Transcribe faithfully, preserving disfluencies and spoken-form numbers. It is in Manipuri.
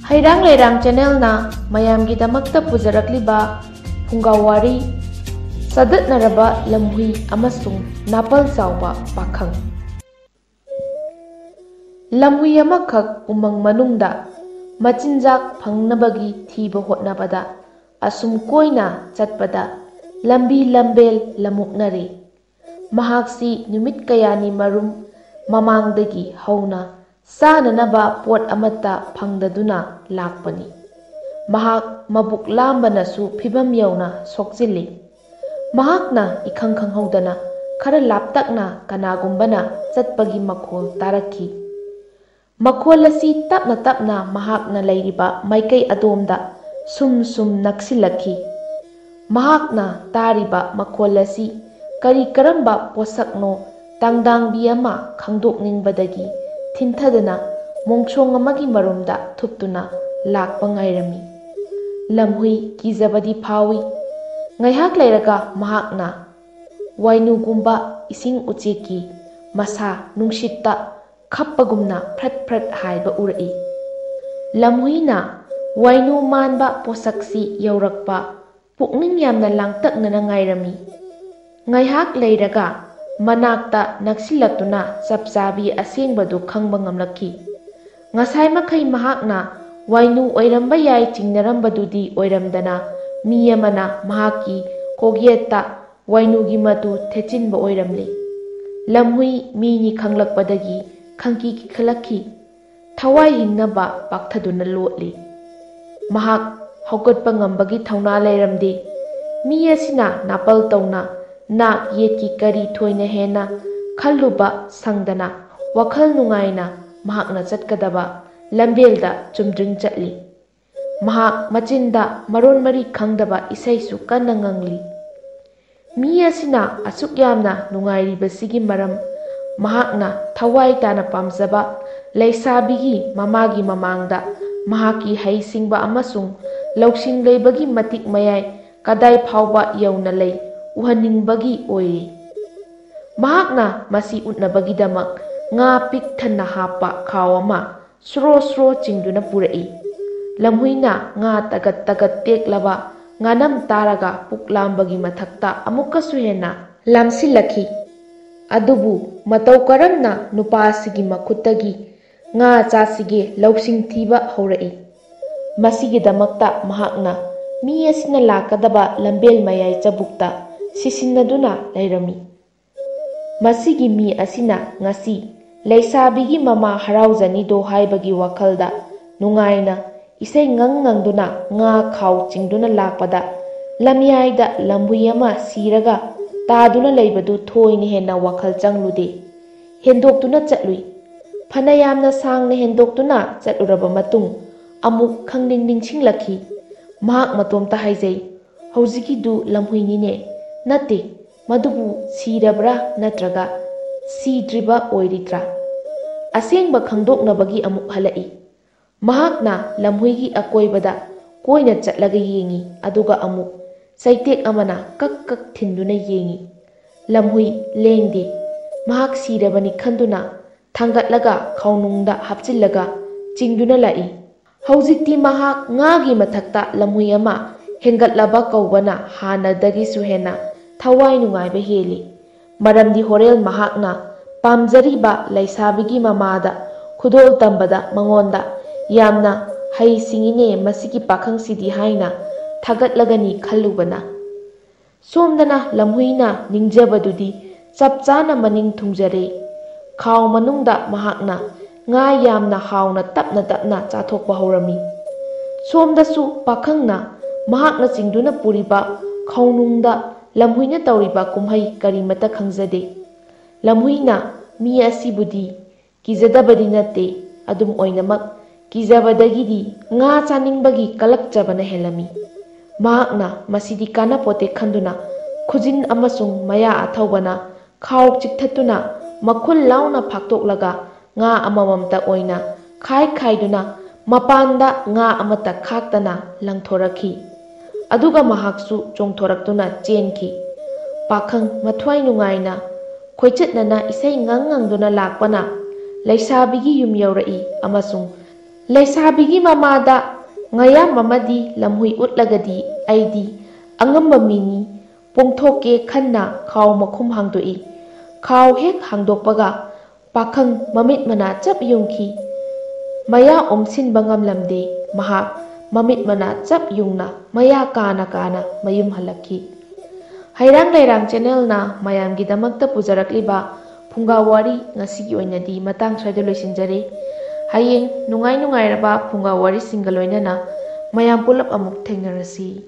ꯍꯩꯔꯥꯡ ꯂꯩꯔꯥꯡ ꯆꯦꯅꯦꯜꯅ ꯃꯌꯥꯝꯒꯤꯗꯃꯛꯇ ꯄꯨꯖꯔꯛꯂꯤꯕ ꯐꯨꯡꯒꯥ ꯋꯥꯔꯤ, ꯆꯗꯠꯅꯔꯕ ꯂꯝꯍꯨꯏ ꯑꯃꯁꯨꯡ ꯅꯥꯄꯜ ꯆꯥꯎꯕ ꯄꯥꯈꯪ꯫ ꯂꯝꯍꯨꯏ ꯑꯃꯈꯛ ꯎꯃꯪ ꯃꯅꯨꯡꯗ ꯃꯆꯤꯟꯖꯥꯛ ꯐꯪꯅꯕꯒꯤ ꯊꯤꯕ ꯍꯣꯠꯅꯕꯗ ꯑꯁꯨꯝ ꯀꯣꯏꯅ ꯆꯠꯄꯗ ꯂꯝꯕꯤ ꯂꯝꯕꯦꯜ ꯂꯝꯃꯨꯛꯅꯔꯦ꯫ ꯃꯍꯥꯛꯁꯤ ꯅꯨꯃꯤꯠ ꯀꯌꯥꯅꯤ ꯃꯔꯨꯝ ꯃꯃꯥꯡꯗꯒꯤ ꯍꯧꯅ ꯆꯥꯅꯅꯕ ꯄꯣꯠ ꯑꯃꯠꯇ ꯐꯪꯗꯗꯨꯅ ꯂꯥꯛꯄꯅꯤ꯫ ꯃꯍꯥꯛ ꯃꯕꯨꯛ ꯂꯥꯝꯕꯅꯁꯨ ꯐꯤꯚꯝ ꯌꯧꯅ ꯁꯣꯛꯆꯤꯜꯂꯤ꯫ ꯃꯍꯥꯛꯅ ꯏꯈꯪ ꯈꯪꯍꯧꯗꯅ ꯈꯔ ꯂꯥꯞꯇꯛꯅ ꯀꯅꯥꯒꯨꯝꯕꯅ ꯆꯠꯄꯒꯤ ꯃꯈꯣꯜ ꯇꯥꯔꯛꯈꯤ꯫ ꯃꯈꯣꯜ ꯑꯁꯤ ꯇꯞꯅ ꯇꯞꯅ ꯃꯍꯥꯛꯅ ꯂꯩꯔꯤꯕ ꯃꯥꯏꯀꯩ ꯑꯗꯣꯝꯗ ꯁꯨꯝ ꯁꯨꯝ ꯅꯛꯁꯤꯜꯂꯛꯈꯤ꯫ ꯃꯍꯥꯛꯅ ꯇꯥꯔꯤꯕ ꯃꯈꯣꯜ ꯑꯁꯤ ꯀꯔꯤ ꯀꯔꯝꯕ ꯄꯣꯠꯁꯛꯅꯣ ꯇꯥꯡꯗꯥꯡꯕꯤ ꯑꯃ ꯈꯪꯗꯣꯛꯅꯤꯡꯕꯗꯒꯤ ꯊꯤꯟꯊꯗꯅ ꯃꯣꯡꯁꯣꯡ ꯑꯃꯒꯤ ꯃꯔꯨꯝꯗ ꯊꯨꯞꯇꯨꯅ ꯂꯥꯛꯄ ꯉꯥꯏꯔꯝꯃꯤ꯫ ꯂꯝꯍꯨꯏ ꯀꯤꯖꯕꯗꯤ ꯐꯥꯎꯏ꯫ ꯉꯥꯏꯍꯥꯛ ꯂꯩꯔꯒ ꯃꯍꯥꯛꯅ ꯋꯥꯏꯅꯨꯒꯨꯝꯕ ꯏꯁꯤꯡ ꯎꯆꯦꯛꯀꯤ ꯃꯁꯥ ꯅꯨꯡꯁꯤꯠꯇ ꯈꯞꯄꯒꯨꯝꯅ ꯐ꯭ꯔꯠ ꯐ꯭ꯔꯠ ꯍꯥꯏꯕ ꯎꯔꯛꯏ꯫ ꯂꯝꯍꯨꯏꯅ ꯋꯥꯏꯅꯨ ꯃꯥꯟꯕ ꯄꯣꯠꯁꯛꯁꯤ ꯌꯧꯔꯛꯄ ꯄꯨꯛꯅꯤꯡ ꯌꯥꯝꯅ ꯂꯥꯡꯇꯛꯅꯅ ꯉꯥꯏꯔꯝꯃꯤ꯫ ꯉꯥꯏꯍꯥꯛ ꯂꯩꯔꯒ ꯃꯅꯥꯛꯇ ꯅꯛꯁꯤꯜꯂꯛꯇꯨꯅ ꯆꯞ ꯆꯥꯕꯤ ꯑꯁꯦꯡꯕꯗꯨ ꯈꯪꯕ ꯉꯝꯂꯛꯈꯤ꯫ ꯉꯁꯥꯏ ꯃꯈꯩ ꯃꯍꯥꯛꯅ ꯋꯥꯏꯅꯨ ꯑꯣꯏꯔꯝꯕ ꯌꯥꯏ ꯆꯤꯡꯅꯔꯝꯕꯗꯨꯗꯤ ꯑꯣꯏꯔꯝꯗꯅ ꯃꯤ ꯑꯃꯅ ꯃꯍꯥꯛꯀꯤ ꯀꯣꯛꯌꯦꯠꯇ ꯋꯥꯏꯅꯨꯒꯤ ꯃꯇꯨ ꯊꯦꯠꯆꯤꯟꯕ ꯑꯣꯏꯔꯝꯂꯤ꯫ ꯂꯝꯍꯨꯏ ꯃꯤꯅꯤ ꯈꯪꯂꯛꯄꯗꯒꯤ ꯈꯪꯀꯤ ꯀꯤꯈꯠꯂꯛꯈꯤ꯫ ꯊꯋꯥꯏ ꯍꯤꯡꯅꯕ ꯄꯥꯛꯊꯗꯨꯅ ꯂꯣꯠꯂꯤ꯫ ꯃꯍꯥꯛ ꯍꯧꯒꯠꯄ ꯉꯝꯕꯒꯤ ꯊꯧꯅꯥ ꯂꯩꯔꯝꯗꯦ꯫ ꯃꯤ ꯑꯁꯤꯅ ꯅꯥꯄꯜ ꯇꯧꯅ ꯅꯥꯛ ꯌꯦꯠꯀꯤ ꯀꯔꯤ ꯊꯣꯏꯅ ꯍꯦꯟꯅ ꯈꯜꯂꯨꯕ ꯁꯪꯗꯅ ꯋꯥꯈꯜ ꯅꯨꯡꯉꯥꯏꯅ ꯃꯍꯥꯛꯅ ꯆꯠꯀꯗꯕ ꯂꯝꯕꯦꯜꯗ ꯆꯨꯝꯗ꯭ꯔꯤꯡ ꯆꯠꯂꯤ꯫ ꯃꯍꯥꯛ ꯃꯆꯤꯟꯗ ꯃꯔꯣꯟ ꯃꯔꯤ ꯈꯪꯗꯕ ꯏꯁꯩꯁꯨ ꯀꯟꯅ ꯉꯪꯂꯤ꯫ ꯃꯤ ꯑꯁꯤꯅ ꯑꯁꯨꯛ ꯌꯥꯝꯅ ꯅꯨꯡꯉꯥꯏꯔꯤꯕꯁꯤꯒꯤ ꯃꯔꯝ ꯃꯍꯥꯛꯅ ꯊꯋꯥꯏ ꯇꯥꯅ ꯄꯥꯝꯖꯕ ꯂꯩꯁꯥꯕꯤꯒꯤ ꯃꯃꯥꯒꯤ ꯃꯃꯥꯡꯗ ꯃꯍꯥꯛꯀꯤ ꯍꯩꯁꯤꯡꯕ ꯑꯃꯁꯨꯡ ꯂꯧꯁꯤꯡ ꯂꯩꯕꯒꯤ ꯃꯇꯤꯛ ꯃꯌꯥꯏ ꯀꯗꯥꯏ ꯐꯥꯎꯕ ꯌꯧꯅ ꯂꯩ ꯎꯍꯟꯅꯤꯡꯕꯒꯤ ꯑꯣꯏꯔꯤ꯫ ꯃꯍꯥꯛꯅ ꯃꯁꯤ ꯎꯠꯅꯕꯒꯤꯗꯃꯛ ꯉꯥ ꯄꯤꯛ ꯊꯟꯅ ꯍꯥꯞꯄ ꯈꯥꯎ ꯑꯃ ꯁ꯭ꯔꯣ ꯁ꯭ꯔꯣ ꯆꯤꯡꯗꯨꯅ ꯄꯨꯔꯛꯏ꯫ ꯂꯝꯍꯨꯏꯅ ꯉꯥ ꯇꯒꯠ ꯇꯒꯠ ꯇꯦꯛꯂꯕ ꯉꯥꯅꯝ ꯇꯥꯔꯒ ꯄꯨꯛ ꯂꯥꯝꯕꯒꯤ ꯃꯊꯛꯇ ꯑꯃꯨꯛꯀꯁꯨ ꯍꯦꯟꯅ ꯂꯥꯝꯁꯤꯜꯂꯛꯈꯤ꯫ ꯑꯗꯨꯕꯨ ꯃꯇꯧ ꯀꯔꯝꯅ ꯅꯨꯄꯥ ꯑꯁꯤꯒꯤ ꯃꯈꯨꯠꯇꯒꯤ ꯉꯥ ꯆꯥꯁꯤꯒꯦ ꯂꯧꯁꯤꯡ ꯊꯤꯕ ꯍꯧꯔꯛꯏ꯫ ꯃꯁꯤꯒꯤꯗꯃꯛꯇ ꯃꯍꯥꯛꯅ ꯃꯤ ꯑꯁꯤꯅ ꯂꯥꯛꯀꯗꯕ ꯂꯝꯕꯦꯜ ꯃꯌꯥꯏ ꯆꯕꯨꯛꯇ ꯁꯤꯁꯤꯟꯅꯗꯨꯅ ꯂꯩꯔꯝꯃꯤ꯫ ꯃꯁꯤꯒꯤ ꯃꯤ ꯑꯁꯤꯅ ꯉꯁꯤ ꯂꯩꯁꯥꯕꯤꯒꯤ ꯃꯃꯥ ꯍꯔꯥꯎꯖꯅꯤꯗꯣ ꯍꯥꯏꯕꯒꯤ ꯋꯥꯈꯜꯗ ꯅꯨꯡꯉꯥꯏꯅ ꯏꯁꯩ ꯉꯪ ꯉꯪꯗꯨꯅ ꯉꯥ ꯈꯥꯎ ꯆꯤꯡꯗꯨꯅ ꯂꯥꯛꯄꯗ, ꯂꯝꯌꯥꯏꯗ ꯂꯝꯍꯨꯏ ꯑꯃ ꯁꯤꯔꯒ ꯇꯥꯗꯨꯅ ꯂꯩꯕꯗꯨ ꯊꯣꯏꯅ ꯍꯦꯟꯅ ꯋꯥꯈꯜ ꯆꯪꯂꯨꯗꯦ꯫ ꯍꯦꯟꯗꯣꯛꯇꯨꯅ ꯆꯠꯂꯨꯏ꯫ ꯐꯅ ꯌꯥꯝꯅ ꯁꯥꯡꯅ ꯍꯦꯟꯗꯣꯛꯇꯨꯅ ꯆꯠꯂꯨꯔꯕ ꯃꯇꯨꯡ, ꯑꯃꯨꯛ ꯈꯪꯅꯤꯡ ꯅꯤꯡꯁꯤꯡꯂꯛꯈꯤ꯫ ꯃꯍꯥꯛ ꯃꯇꯣꯝꯇ ꯍꯥꯏꯖꯩ, "ꯍꯧꯖꯤꯛꯀꯤꯗꯨ ꯂꯝꯍꯨꯏꯅꯤꯅꯦ꯫ ꯅꯠꯇꯦ, ꯃꯗꯨꯕꯨ ꯁꯤꯔꯕ꯭ꯔꯥ ꯅꯠꯇ꯭ꯔꯒ ꯁꯤꯗ꯭ꯔꯤꯕ ꯑꯣꯏꯔꯤꯗ꯭ꯔꯥ?" ꯑꯁꯦꯡꯕ ꯈꯪꯗꯣꯛꯅꯕꯒꯤ ꯑꯃꯨꯛ ꯍꯜꯂꯛꯏ꯫ ꯃꯍꯥꯛꯅ ꯂꯝꯍꯨꯏꯒꯤ ꯑꯀꯣꯏꯕꯗ ꯀꯣꯏꯅ ꯆꯠꯂꯒ ꯌꯦꯡꯉꯤ, ꯑꯗꯨꯒ ꯑꯃꯨꯛ ꯆꯩꯇꯦꯛ ꯑꯃꯅ ꯀꯛ ꯀꯛ ꯊꯤꯟꯗꯨꯅ ꯌꯦꯡꯉꯤ꯫ ꯂꯝꯍꯨꯏ ꯂꯦꯡꯗꯦ꯫ ꯃꯍꯥꯛ ꯁꯤꯔꯕꯅꯤ ꯈꯟꯗꯨꯅ ꯊꯥꯡꯒꯠꯂꯒ ꯈꯥꯎꯅꯨꯡꯗ ꯍꯥꯞꯆꯤꯜꯂꯒ ꯆꯤꯡꯗꯨꯅ ꯂꯥꯛꯏ꯫ ꯍꯧꯖꯤꯛꯇꯤ ꯃꯍꯥꯛ ꯉꯥꯒꯤ ꯃꯊꯛꯇ ꯂꯝꯍꯨꯏ ꯑꯃ ꯍꯦꯟꯒꯠꯂꯕ ꯀꯧꯕꯅ ꯍꯥꯟꯅꯗꯒꯤꯁꯨ ꯍꯦꯟꯅ ꯊꯋꯥꯏ ꯅꯨꯡꯉꯥꯏꯕ ꯍꯦꯜꯂꯤ꯫ ꯃꯔꯝꯗꯤ ꯍꯣꯔꯦꯟ ꯃꯍꯥꯛꯅ ꯄꯥꯝꯖꯔꯤꯕ ꯂꯩꯁꯥꯕꯤꯒꯤ ꯃꯃꯥꯗ ꯈꯨꯗꯣꯜ ꯇꯝꯕꯗ ꯃꯉꯣꯟꯗ ꯌꯥꯝꯅ ꯍꯩ ꯁꯤꯡꯉꯤꯅꯦ ꯃꯁꯤꯒꯤ ꯄꯥꯈꯪꯁꯤꯗꯤ ꯍꯥꯏꯅ ꯊꯥꯒꯠꯂꯒꯅꯤ ꯈꯜꯂꯨꯕꯅ꯫ ꯁꯣꯝꯗꯅ ꯂꯝꯍꯨꯏꯅ ꯅꯤꯡꯖꯕꯗꯨꯗꯤ ꯆꯞ ꯆꯥꯅ ꯃꯅꯤꯡ ꯊꯨꯡꯖꯔꯦ꯫ ꯈꯥꯎ ꯃꯅꯨꯡꯗ ꯃꯍꯥꯛꯅ ꯉꯥ ꯌꯥꯝꯅ ꯍꯥꯎꯅ ꯇꯞꯅ ꯇꯞꯅ ꯆꯥꯊꯣꯛꯄ ꯍꯧꯔꯝꯃꯤ꯫ ꯁꯣꯝꯗꯁꯨ ꯄꯥꯈꯪꯅ ꯃꯍꯥꯛꯅ ꯆꯤꯡꯗꯨꯅ ꯄꯨꯔꯤꯕ ꯈꯥꯎꯅꯨꯡꯗ ꯂꯝꯍꯨꯏꯅ ꯇꯧꯔꯤꯕ ꯀꯨꯝꯍꯩ ꯀꯔꯤꯃꯠꯇ ꯈꯪꯖꯗꯦ꯫ ꯂꯝꯍꯨꯏꯅ ꯃꯤ ꯑꯁꯤꯕꯨꯗꯤ ꯀꯤꯖꯗꯕꯗꯤ ꯅꯠꯇꯦ, ꯑꯗꯨꯝ ꯑꯣꯏꯅꯃꯛ ꯀꯤꯖꯕꯗꯒꯤꯗꯤ ꯉꯥ ꯆꯥꯅꯤꯡꯕꯒꯤ ꯀꯂꯛꯆꯕꯅ ꯍꯦꯜꯂꯝꯃꯤ꯫ ꯃꯍꯥꯛꯅ ꯃꯁꯤꯗꯤ ꯀꯥꯟꯅꯄꯣꯠꯇꯦ ꯈꯟꯗꯨꯅ ꯈꯨꯖꯤꯟ ꯑꯃꯁꯨꯡ ꯃꯌꯥ ꯑꯊꯧꯕꯅ ꯈꯥꯎ ꯆꯤꯛꯊꯠꯇꯨꯅ ꯃꯈꯨꯜ ꯂꯥꯎꯅ ꯐꯥꯛꯇꯣꯛꯂꯒ ꯉꯥ ꯑꯃꯃꯝꯇ ꯑꯣꯏꯅ ꯈꯥꯏ ꯈꯥꯏꯗꯨꯅ ꯃꯄꯥꯟꯗ ꯉꯥ ꯑꯃꯠꯇ ꯈꯥꯛꯇꯅ ꯂꯪꯊꯣꯔꯛꯈꯤ꯫ ꯑꯗꯨꯒ ꯃꯍꯥꯛꯁꯨ ꯆꯣꯡꯊꯣꯔꯛꯇꯨꯅ ꯆꯦꯟꯈꯤ꯫ ꯄꯥꯈꯪ ꯃꯊ꯭ꯋꯥꯏ ꯅꯨꯡꯉꯥꯏꯅ ꯈꯣꯏꯆꯠꯅꯅ ꯏꯁꯩ ꯉꯪ ꯉꯪꯗꯨꯅ ꯂꯥꯛꯄꯅ ꯂꯩꯁꯥꯕꯤꯒꯤ ꯌꯨꯝ ꯌꯧꯔꯛꯏ ꯑꯃꯁꯨꯡ ꯂꯩꯁꯥꯕꯤꯒꯤ ꯃꯃꯥꯗ ꯉꯌꯥꯝ ꯑꯃꯗꯤ ꯂꯝꯍꯨꯏ ꯎꯠꯂꯒꯗꯤ ꯑꯩꯗꯤ ꯑꯉꯝꯕ ꯃꯤꯅꯤ, ꯄꯣꯡꯊꯣꯛꯀꯦ ꯈꯟꯅ ꯈꯥꯎ ꯃꯈꯨꯝ ꯍꯥꯡꯗꯣꯛꯏ꯫ ꯈꯥꯎ ꯍꯦꯛ ꯍꯥꯡꯗꯣꯛꯄꯒ ꯄꯥꯈꯪ ꯃꯃꯤꯠ ꯃꯅꯥ ꯆꯞ ꯌꯨꯡꯈꯤ꯫ ꯃꯌꯥ ꯑꯣꯝꯁꯤꯟꯕ ꯉꯝꯂꯝꯗꯦ꯫ ꯃꯍꯥꯛ ꯃꯃꯤꯠ ꯃꯅꯥ ꯆꯞ ꯌꯨꯡꯅ ꯃꯌꯥ ꯀꯥꯅ ꯀꯥꯅ ꯃꯌꯨꯝ ꯍꯜꯂꯛꯈꯤ꯫ ꯍꯩꯔꯥꯡ ꯂꯩꯔꯥꯡ ꯆꯦꯅꯦꯜꯅ ꯃꯌꯥꯝꯒꯤꯗꯃꯛꯇ ꯄꯨꯖꯔꯛꯂꯤꯕ ꯐꯨꯡꯒꯥ ꯋꯥꯔꯤ ꯉꯁꯤꯒꯤ ꯑꯣꯏꯅꯗꯤ ꯃꯇꯥꯡ ꯁ꯭ꯋꯥꯏꯗ ꯂꯣꯏꯁꯤꯟꯖꯔꯦ꯫ ꯍꯌꯦꯡ ꯅꯨꯡꯉꯥꯏ ꯅꯨꯡꯉꯥꯏꯔꯕ ꯐꯨꯡꯒꯥ ꯋꯥꯔꯤꯁꯤꯡꯒ ꯂꯣꯏꯅꯅ ꯃꯌꯥꯝ ꯄꯨꯂꯞ ꯑꯃꯨꯛ ꯊꯦꯡꯅꯔꯁꯤ꯫